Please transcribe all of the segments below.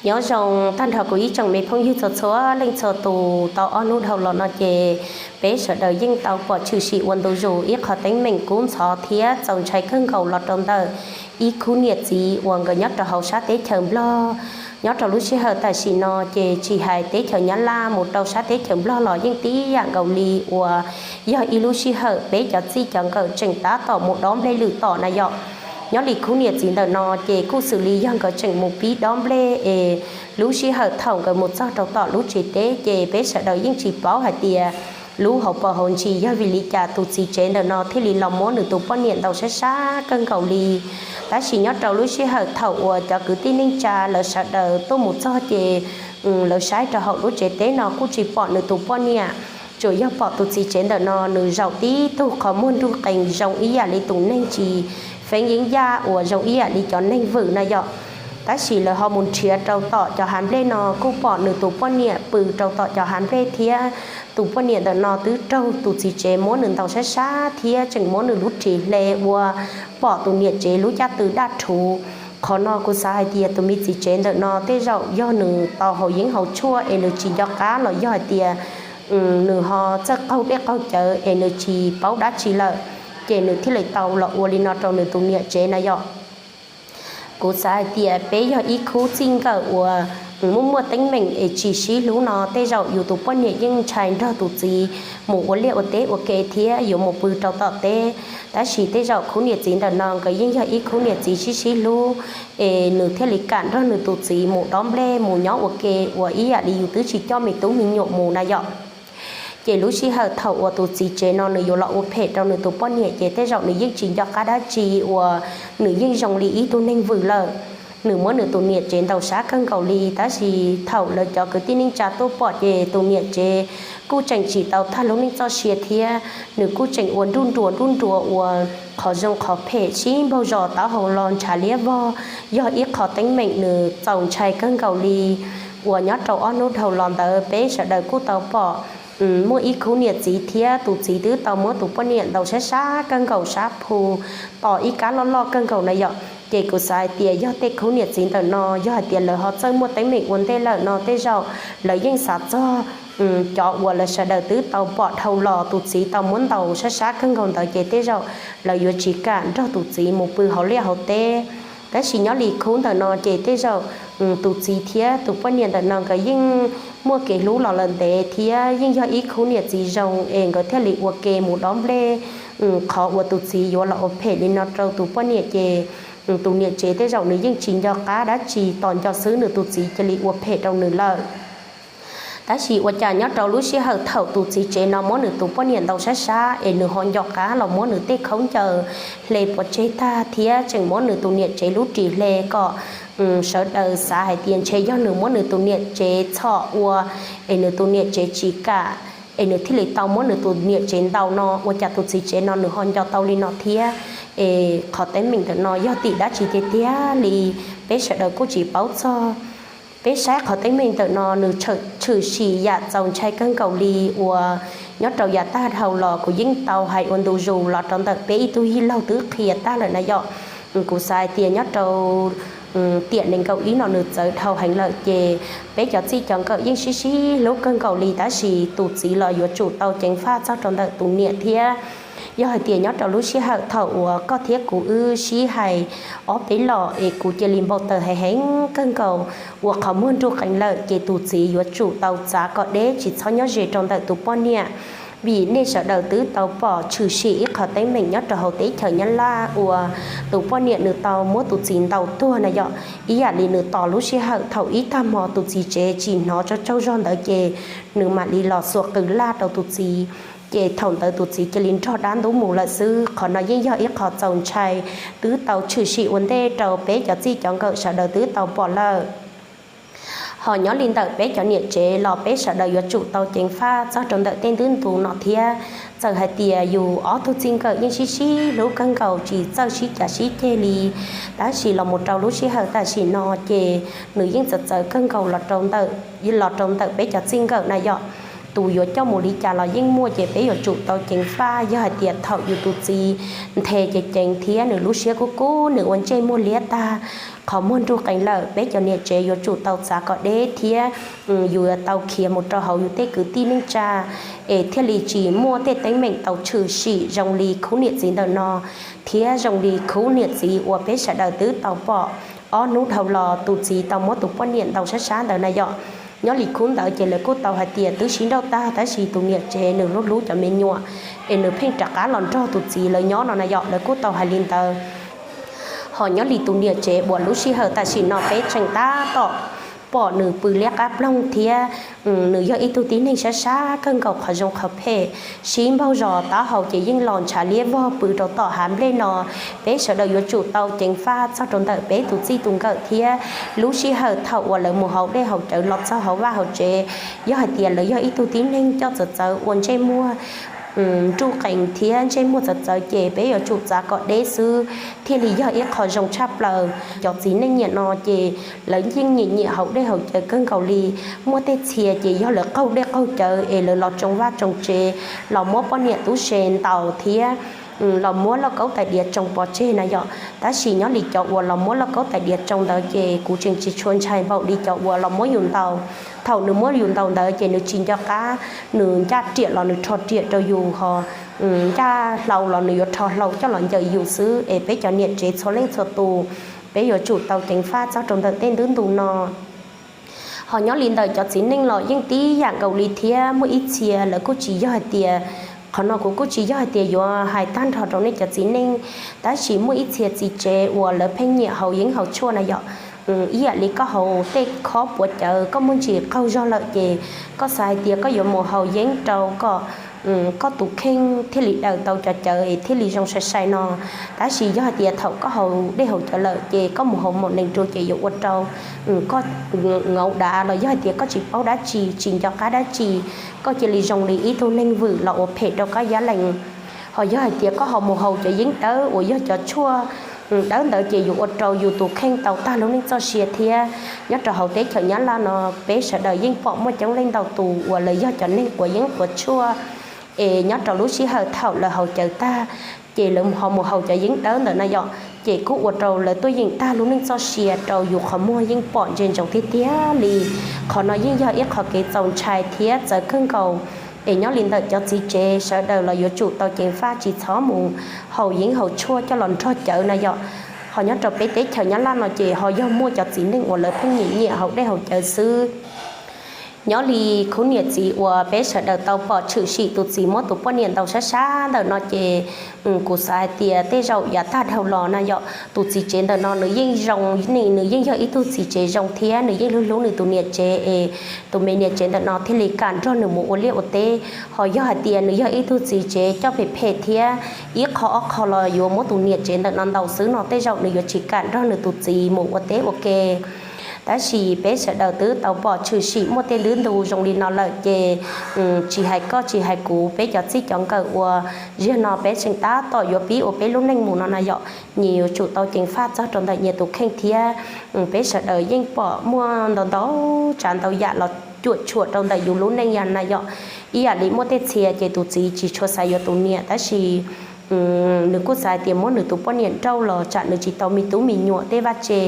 Nyob zoo tag nrho kuv ib tsoom me phooj ywg txhua txhua leej txhua tus. Tau ob hnub dhau los no ces peb sawv daws yeej tau pom tshwm sim ua ntu zus ib qho teeb meem kub ntxhov thiab txaus ntshai kawg nkaus los rau ntawm ib khub niam txiv uas nkawd nyob rau hauv sab teb chaws Nplog. Nyob rau lub sij hawm tam sim no ces tsis hais teb chaws Nyab Laj mus rau sab teb chaws Nplog los yeej tib yam nkaus li uas yog ib lub sij hawm peb cov txij cov nkawm tseem tab tom mus dob nplej lwm tom na yom. Nyob li khub niam txiv ntawm no ces kuj xws li yog nkawd tseem mus pib dob nplej es lub sij hawm thaum nkawd mus txog rau tom lub tsev teb ces peb sawv daws yeej tsis paub hais tias lub hauv paus hauv ntsis yog vim li cas tus txiv tsev ntawm no thiaj li los muab nws tus poj niam ntaus sab sab kawg nkaus li. Tab sis nyob rau lub sij hawm thaum uas cov kwv tij neej tsa lawv sawv daws tuaj mus txog ces lawv saib rau hauv lub tsev teb no kuj tsis pom nws tus poj niam, tsuas yog pom tus txiv tsev ntawm no nws zaum tib tug qhov muag nruj qees zoo ib yam li tus neeg tsis feeb yeeb yaj uas zoo ib yam li cov neeg vwm na yom. Tab sis lawv ho mus nrhiav rau tom cov hav nplej no kuj pom nws tus poj niam pw rau tom cov hav nplej thiab tus poj niam ntawm no twb raug tus txiv tsev muab nws ntaus sab sab thiab tseem muab nws lub ris hle ua pom tus niam tsev lub caj tw daj rhuv. Qhov no kuv xav hais tias tus me txiv tsev ntawm no tej zaum yog nws tau haus yeeb haus tshuaj es nws tsis nco qab los yog hais tias nws ho txawj qaug dej qaug cawv es nws tsis paub dab tsi lawm, ces nws thiaj li tau los ua li no rau nws tus niam tsev na yom. Kuv xav hais tias peb yog ib khub txij nkawm uas muaj muaj teeb meem es tsis sib hlub no tej zaum yus tus poj niam yeej ntshai nrog tus txiv mus ua liaj ua teb ua ke thiab yuav mus pw rau tom teb. Tab sis tej zaum khub niam txiv ntawm no nkawd yeej yog ib khub niam txiv sib sib hlub es nws thiaj li kam nrog nws tus txiv mus dob nplej mus nyob ua ke uas ib yam li yus twb tsis coj me tub me nyuam mus na yom. Ces lub sij hawm thaum uas tus txiv tsev no nws yuav los ua phem rau nws tus poj niam ces tej zaum nws yeej tsis nco qab dab tsi uas nws yeej zoo li ib tug neeg vwm lawm. Nws muab nws tus niam tsev ntaus sab kawg nkaus li, tab sis thaum lawv cov kwv tij neej tsa tuaj pom ces tus niam tsev kuj tseem tsis tau tag lub neej txoj sia thiab nws kuj tseem ua nruj nruas nruj nruas ua qhov zoo qhov phem sib npaug zos taub hau los ntshav liab vog, yog ib qho teeb meem nws txaus ntshai kawg nkaus li uas nyob rau ob hnub dhau los ntawd peb sawv daws kuj tau pom muaj ib khub niam txiv thiab tus txiv twb tau muab tus poj niam ntaus sab sab kawg nkaus sab phu, tos ib kab loj loj kawg nkaus na yom. Ces kuv xav hais tias yog tej khub niam txiv ntawm no yog hais tias lawv ho txawj muaj teeb meem ua ntej lawm no tej zaum lawv yeej xav txog cov uas lawv sawv daws twb tau pom dhau los tus txiv tau muab ntaus sab sab kawg nkaus ntawd ces tej zaum lawv yuav tsis kam nrog tus txiv mus pw hauv liaj hauv teb. Tab sis nyob li khub ntawm no ces tej zaum tus txiv thiab tus poj niam ntawm no nkawd yeej muaj kev hlub los lawm ntev thiab yeej yog ib khub niam txiv zoo es nkawd thiaj li ua ke mus dob nplej. Qhov uas tus txiv yuav los ua phem li no rau tus poj niam ces tus niam tsev tej zaum nws yeej tsis nco qab dab tsi, tos nco xwb nws tus txiv cia li ua phem rau nws lawm. Tab sis ua cas nyob rau lub sij hawm thaum tus txiv tsev no muab nws tus poj niam ntaus sab sab es nws ho nco qab los muab nws tej khaub ncaws hle pov tseg tag thiab tseem muab nws tus niam tsev lub ris hle kom sawv daws xav hais tias ntshe yog nws muab nws tus niam tsev txhom ua es nws tus niam tsev tsis kam es nws thiaj li tau muab nws tus niam tsev ntaus no. Ua cas tus txiv tsev no nws ho nco tau li no thiab? Es qhov teeb meem ntawm no yog tim dab tsi tiag tiag li peb sawv daws kuj tsis paub txog. Peb saib qhov teeb meem ntawm no nws tshwm sim yam txaus ntshai kawg nkaus li uas nyob rau yav tag dhau los kuv yeej tau hais ua ntu zus los rau ntawm peb ib tug yij laug twb qhia tag lawm na yom. Kuv xav hais tias nyob rau tiam nees nkaum ib no nws txawv dhau heev lawm ces peb cov txij cov nkawm yeej sib sib hlub kawg nkaus li tab sis tus txiv los yuav tsum tau ceev faj txog rau ntawm tus niam thiab. Yog hais tias nyob rau lub sij hawm thaum uas koj thiab kuv wb sib hais ob peb los es kuv cia li npau taws heev heev kawg nkaus ua qhov muag nruj qees lawm ces tus txiv yuav tsum tau txav kom deb tsis txhob nyob ze rau ntawm tus poj niam. Vim nej sawv daws twb tau pom tshwm sim ib qho teeb meem nyob rau hauv teb chaws Nyab Laj uas tus poj niam nws tau muab tus txiv ntaus tuag na yom. Ib yam li nws tos lub sij hawm thaum ib tag hmo tus txiv tsev tsis hnov tsaug tsaug zog ntawd ces nws mam li los xuas qws laj rau tus txiv, ces thaum ntawd tus txiv cia li nrog dab ntub mus lawm xwb. Qhov no yeej yog ib qho txaus ntshai twb tau tshwm sim ua ntej rau peb cov txij cov nkawm sawv daws twb tau pom lawm. Ho nyob li ntawm peb cov niam tsev los peb sawv daws yuav tsum tau ceev faj txog rau ntawm tej ntu no thiab. Txawm hais tias yus ob tug txij nkawm yeej sib sib hlub kawg nkaus tsis txawj sib cav sib ceg li, tab sis los mus rau lub sij hawm tam sim no ces nws yeej txawv txawv kawg nkaus los rau ntawm peb cov txij nkawm na yom. Tus yuav coj mus li cas los yeej muaj ces peb yuav tsum tau ceev faj. Yog hais tias thaum yus tus txiv nthe ceev ceev thiab nws lub siab kub kub nws ua ntsej muag liab tag qhov muag nruj qees lawm, peb cov niam tsev yuav tsum tau txav kom deb thiab yus yuav tau khiav mus rau hauv yus tej kwv tij neej tsa es thiaj li tsis muaj tej teeb meem tau tshwm sim zoo li khub niam txiv ntawm no thiab zoo li khub niam txiv uas peb sawv daws twb tau pom ob hnub dhau los tus txiv tau muab tus poj niam ntaus sab sab ntawd na yom. Nyob li khub ntawd ces lawv kuj tau hais tias twb sib nrauj tag tab sis tus niam tsev nws hlub hlub cov me nyuam es nws pheej rov qab los nrog tus txiv lawv nyob no na yom, lawv kuj tau hais li ntawd. Ho nyob li tus niam tsev uas lub sij hawm tam sim no peb tseem tab tom pom nws pw liab qab ploog thiab nws yog ib tug tib neeg sab sab kawg nkaus qhov zoo qhov phem, sib npaug zos taub hau ces yeej los ntshav liab vog pw rau tom hav nplej no. Peb sawv daws yuav tsum tau ceev faj txog rau ntawm peb tus txij tus nkawm thiab lub sij hawm thaum uas lawv mus haus dej haus cawv los txog hauv vaj hauv tsev, yog hais tias lawv yog ib tug tib neeg coj txawv txawv ua ntsej muag nruj qees thiab ntsej muag txawv txawv ces peb yuav tsum txav kom deb xwb thiaj li yog ib qho zoo tshaj plaws. Cov txiv neej niam no ces lawv yeej nyiam nyiam haus dej haus cawv kawg nkaus li. Muaj tej txhia ces yog lawv qaug dej qaug cawv es lawv los tsoo vaj tsoo tsev los muab poj niam tub se ntaus thiab los muab lauj kaub tais diav tsoo pov tseg na yom. Tab sis nyob li cov uas los muab lauj kaub tais diav tsoo ntawd ces kuv tseem tsis tshua ntshai npaum li cov uas los muab yus ntaus. Thaum nws muab yus ntaus ntawd ces nws tsis nco qab, nws ncaj riam los nws rho riam rau yus ho ncaj hlau los nws yuav rho hlau coj los ncaws yus xwb. Es peb cov niam tsev txhua leej txhua tus, peb yuav tsum tau ceev faj txog rau ntawm tej ntu ntu no. Ho nyob li ntawm cov txiv neej los yeej tib yam nkaus li thiab, muaj ib txhia lawv kuj tsis yog hais tias, qhov no kuv kuj tsis yog hais tias yuav hais tag nrho rau nej cov txiv neej, tab sis muaj ib txhia txiv tsev uas lawv pheej nyiam haus yeeb haus tshuaj na yom. Ib yam li koj haus tej khob puav cawv koj muaj ntsis qaug zog lawm ces koj xav hais tias koj yuav mus haus yeeb rau kom koj tus kheej thiaj li daws tau cov cawv es thiaj li zoo sai sai no. Tab sis yog hais tias thaum koj haus dej haus cawv lawm ces koj mus haus mom nees rau ces yuav ua rau koj ngauv dav los yog hais tias koj tsis paub dab tsi tsis nco qab dab tsi, koj cia li zoo li ib tug neeg vwm los ua phem rau koj yab lees. Ho yog hais tias koj ho mus haus cov yeeb dawb uas yog cov tshuaj dawb ntawd ces yuav ua rau yus tus kheej tau tag lub neej txoj sia thiab. Nyob rau hauv teb chaws Nyab Laj no peb sawv daws yeej pom muaj coob leej ntau tus uas lawv yog cov neeg quav yeeb quav tshuaj es nyob rau lub sij hawm thaum lawv haus cawv tag ces lawv ho mus haus cov yeeb dawb ntawd na yom, ces kuj ua rau lawv tuaj yeem tag lub neej txoj sia rau yus qhov muag yeej pom ntsia ntsoov tiag tiag li. Qhov no yeej yog ib qho kev txaus ntshai thiab txawv kawg nkaus. Es nyob li ntawm cov txiv tsev sawv daws los yuav tsum tau ceev faj tsis txhob mus haus yeeb haus tshuaj coj los nrog cawv na yom. Ho nyob rau peb teb chaws Nyab Laj no ces ho yog muaj cov txiv neej uas lawv pheej nyiam nyiam haus dej haus cawv xwb. Nyob li khub niam txiv uas peb sawv daws tau pom tshwm sim tus txiv muab tus poj niam ntaus sab sab ntawm no ces kuv xav hais tias tej zaum yav tag dhau los na yom, tus txiv tsev ntawm no nws yeej zoo, nws yeej yog ib tug txiv tsev zoo thiab nws yeej hlub hlub nws tus niam tsev es tus me niam tsev ntawm no thiaj li kam nrog nws mus ua liaj ua teb. Ho yog hais tias nws yog ib tug txiv tsev coj phem phem thiab ib qho ob qho los yuav muab tus niam tsev ntawm no ntaus xwb no tej zaum nws yuav tsis kam nrog nws tus txiv mus ua teb ua ke. Tab sis peb sawv daws twb tau pom tshwm sim muaj tej ntu ntu zoo li no lawm ces tsis hais koj tsis hais kuv, peb cov txij cov nkawm uas ziag no peb tseem tab tom yuav pib ua peb lub neej mus no na yom, nyias yuav tsum tau ceev faj txog rau ntawm nyias tus kheej thiab. Peb sawv daws yeej pom muaj ntau ntau tsav ntau yam los cuam tshuam rau ntawm yus lub neej ya na yom. Ib yam li muaj tej txhia ces tus txiv tsis tshua xav yuav tus niam tab sis nws kuj xav hais tias muab nws tus poj niam nrauj los tsam nws tsis tau me tub me nyuam tej vaj tse,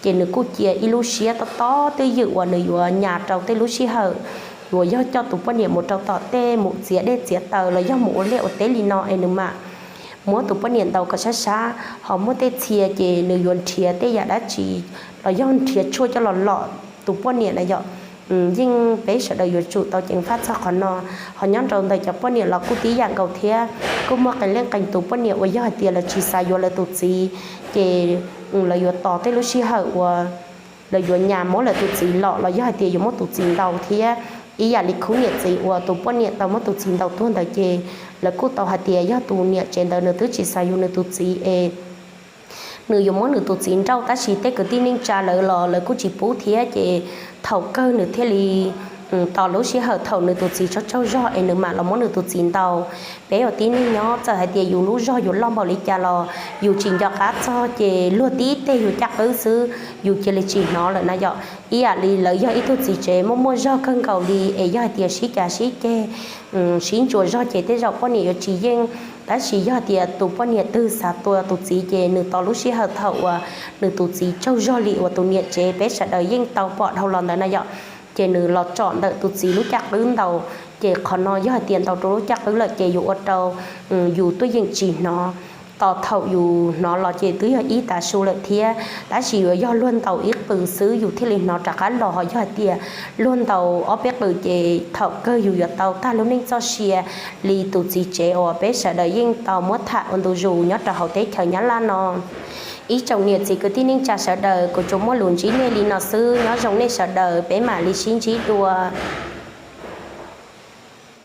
ces nws kuj cia ib lub siab tob tob twj ywm uas nws yuav nyas rau tej lub sij hawm uas yog coj tus poj niam mus rau tom tej mus txiav dej txiav taws los yog mus ua liaj ua teb li no es nws mam muab tus poj niam ntaus kom sab sab. Ho muaj tej txhia ces nws yuav nrhiav tej yam dab tsi los yog nrhiav tshuaj coj los lom tus poj niam na yom. Yeej peb sawv daws yuav tsum tau ceev faj txog qhov no. Ho nyob rau ntawm cov poj niam los kuj tib yam nkaus thiab, kuj muaj qee leej qee tus poj niam uas yog hais tias lawv tsis xav yuav lawv tus txiv, ces lawv yuav tos tej lub sij hawm uas lawv yuav nyas muab lawv tus txiv lom los yog hais tias yuav muab tus txiv ntaus thiab. Ib yam li khub niam txiv uas tus poj niam tau muab tus txiv ntaus tuag ntawd ces lawv kuj tau hais tias yog tus niam tsev ntawd nws twb tsis xav yuav nws tus txiv es nws yuav muab nws tus txiv nrauj, tab sis tej kwv tij neej tsa lawv los lawv kuj tsis pub thiab, ces thaum kawg nws thiaj li tos lub sij hawm thaum nws tus txiv tsaug tsaug zog es nws mam los muab nws tus txiv ntaus. Peb ua tib neeg nyob txawm hais tias yus lub zog yuav loj npaum li cas los yus tsis nco qab txog ces luag tib teg yus caj qwb xwb, yus cia li tsis hnov lawm na yom. Ib yam li lawv yog ib tug txiv tsev muaj muaj zog kawg nkaus li es yog hais tias sib cav sib ceg, sib ntsuas zog ces tej zaum poj niam yuav tsis yeej. Tab sis yog tias tus poj niam twg xav tua tus txiv ces nws tos lub sij hawm thaum uas nws tus txiv tsaug zog li uas tus niam tsev peb sawv daws yeej tau pom dhau los ntawd na yom, ces nws los tsom ntawm tus txiv lub caj qwb ntaus. Ces qhov no yog hais tias ntaus rau lub caj qwb lawm ces yuav ua rau yus tuaj yeem tsis hnov. Tos thaum yus hnov los ces twb yog ib tav su lawm thiab, tab sis yuav yog luag ntaus ib qws xwb yus thiaj li hnov rov qab los, ho yog hais tias luag ntaus ob peb qws ces thaum kawg yus yuav tau tag lub neej txoj sia li tus txiv tsev uas peb sawv daws yeej tau muab tham ua ntu zus nyob rau hauv teb chaws Nyab Laj no. Ib tsoom niam txiv kwv tij neej tsa sawv daws, kuv tsuas muaj lus ntsib nej li no xwb, nyob zoo nej sawv daws, peb mam li sib ntsib dua.